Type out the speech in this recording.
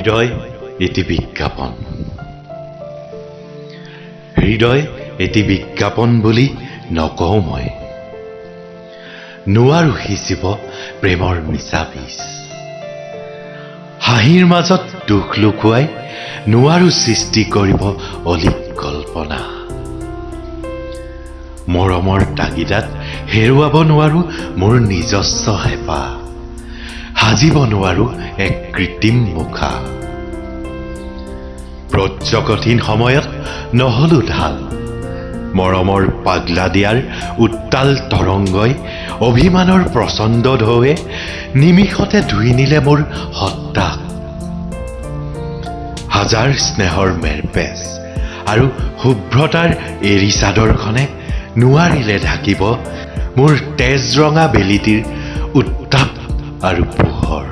হৃদয় এটি বিজ্ঞাপন। হৃদয় এটি বিজ্ঞাপন বুলি নকওঁ মই। নোৱাৰো সিঁচিব প্ৰেমৰ মিছা বীজ। হাঁহিৰ মাজত দুখ লুকুৱাই নোৱাৰো সৃষ্টি কৰিব অলিক কল্পনা। মৰমৰ তাগিদাত হেৰুৱাব নোৱাৰো মোৰ নিজস্ব হেঁপাহ। সাজিব নোৱাৰো এক কৃত্ৰিম মুখা। ব্ৰজ কঠিন সময়ত নহলো ঢাল। মৰমৰ পাগলা দিয়াৰ উত্তাল তৰংগই, অভিমানৰ প্ৰচণ্ড ঢৌৱে নিমিষতে ধুই নিলে মোৰ সত্তাক। হাজাৰ স্নেহৰ মেৰপেচ আৰু শুভ্ৰতাৰ এৰী চাদৰখনে নোৱাৰিলে ঢাকিব মোৰ তেজ ৰঙা বেলিটিৰ উত্তাপ আৰু পোহৰ।